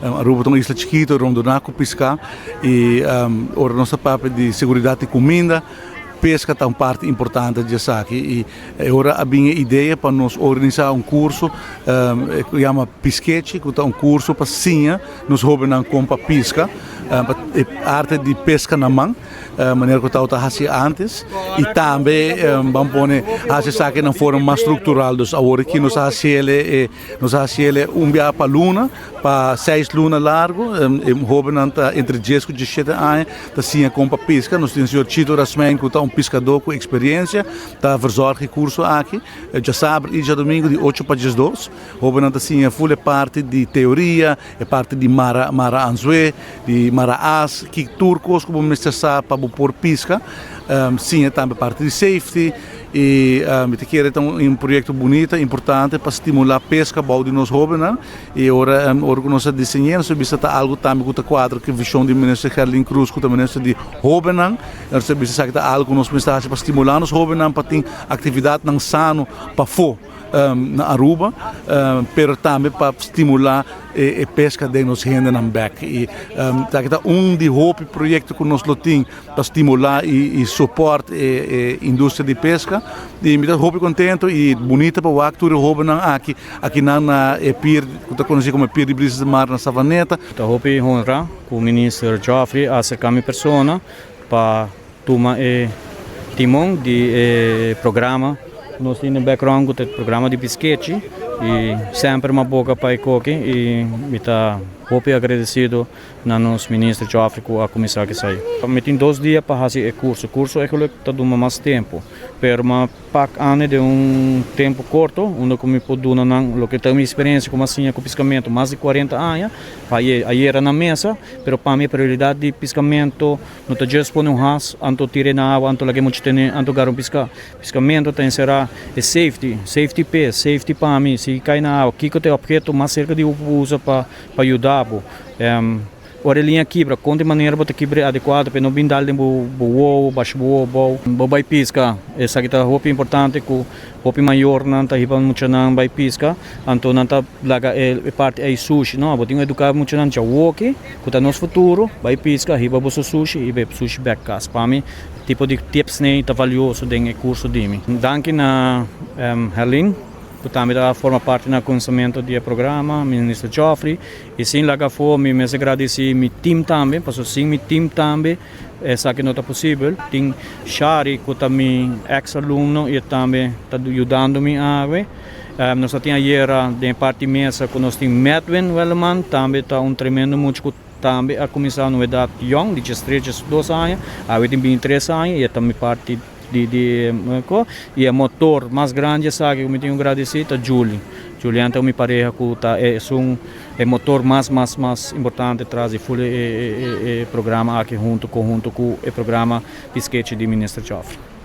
Aruba ta un isla chikito rondona ku piská i ora nos ta papia di seguridat di kuminda, pesca ta un parti importante di esaki y e ora a bin e idea pa nos organisa un curso cu yama Piskechi cu ta un curso pa siña nos hobennan con pa pisca, pa e arte di pesca na man manera cu tabata haci antes y tambe ban pone haci esaki na un forma mas structural. Dus awor aki nos a haciele nos a haciele un biaha pa luna Pa seis luna largu e hóbennan ta entre dies ku diesshete aña ta siña kon pa piska. Nos tin señor Chito Rasmijn ku ta un piskadó ku eksperensia ta verzòrg e kurso aki. Djasabra i djadumingu di ocho pa diesdos. Hóbennan ta siña ful e parti di teoria, e parti di mara mara anzué, di mara as, ki tur kos ku bo mester sa pa bo por piska. Siña tambe parti di safety. I mi ta kere ta un proyekto bunita, importante pa stimulá peska bou di nos hóbennan. I ora ora ku nos a diseñ'é nos a bisa ta algu tambe ku ta kuadra ku e vishon di Minister Gerlin Croes ku ta Minister di Hóbennan. Nos a bisa esaki ta algu ku nos mester hasi pa stimulá nos hóbennan pa tin aktividatnan sano pafó na Aruba, pero tambe pa stimulá e peska den nos hendenan bèk. I esaki ta un di hopi proyekto ku nos lo tin pa stimulá i support e industria di peska. I mi ta hopi kontento i bunita pa wak tur e hóbennan aki akinan na e pier ku ta konosí komo e pier di Brisas de Mar na Savaneta. Ta hopi honra ku Minister Geoffrey a aserká mi persona pa tuma e timon di e programa. Nos tin e background ku ta e programa di Piskechi i semper mi a boka pa e koki i mi ta hopi agradesido na nos minister Geoffrey cu a cuminsa cu esai. Mi tin dos dia pa haci e curso. Curso eigenlijk ta duma mas tempo, pero mi a pak ane den un tempo corto unda cu mi por duna nan loke ta mi experiencia cu mi a siña cu piscamento mas di cuarenta aña pa ayera na mesa, pero pa mi e prioridad di piscamento no ta just pone un has anto tira na awa anto laga e mucha tene anto gara un pisca. Piscamento ta encera e safety, safety p'e, safety pa mi, si cay na awa kico ta e obheto mas cerca di bo por usa pa pa yuda bo. Ora e liña kibra, kon di manera bo ta kibra e adekuado pa e no bin dal den bo wowo, basha bo wowo abou. Bo bai piska, esaki ta hopi importante ku hopi mayornan ta hiba muchanan bai piska, anto nan ta laga e parti ei sushi. No, bo tin ku eduká muchanan djawoki ku ta nos futuro, bai piska, hiba boso sushi i bai sushi bèk kas. Pa mi tipo di tipsnan ta valioso den e kurso di mi. Danki na Herlin. Ku tambe ta forma parti na kuminsamentu di e programa, Minister Geoffrey. I sin laga afó mi mester gradisí mi tim tambe, pasobra sin mi tim tambe esaki no ta posibel. Tin Shari ku ta mi eks alumno i e tambe ta yudando mi awe. Nos ta tin ayera den e parti mesa ku nos tin Medwin Welleman, tambe ta un tremendo mucha ku tambe a kuminsá na un edat yòn, di diestres, diesdos aña, awe tin bintitres aña i e ta mi parti. Di di ko y e motor mas grandi esaki ku mi tin ku gradisí ta Julie. Julian ta mi pareha ku ta esun e motor mas mas mas importante tras di ful e e programa aki hunto konhunto ku e programa Piskechi di Minister Geoffrey.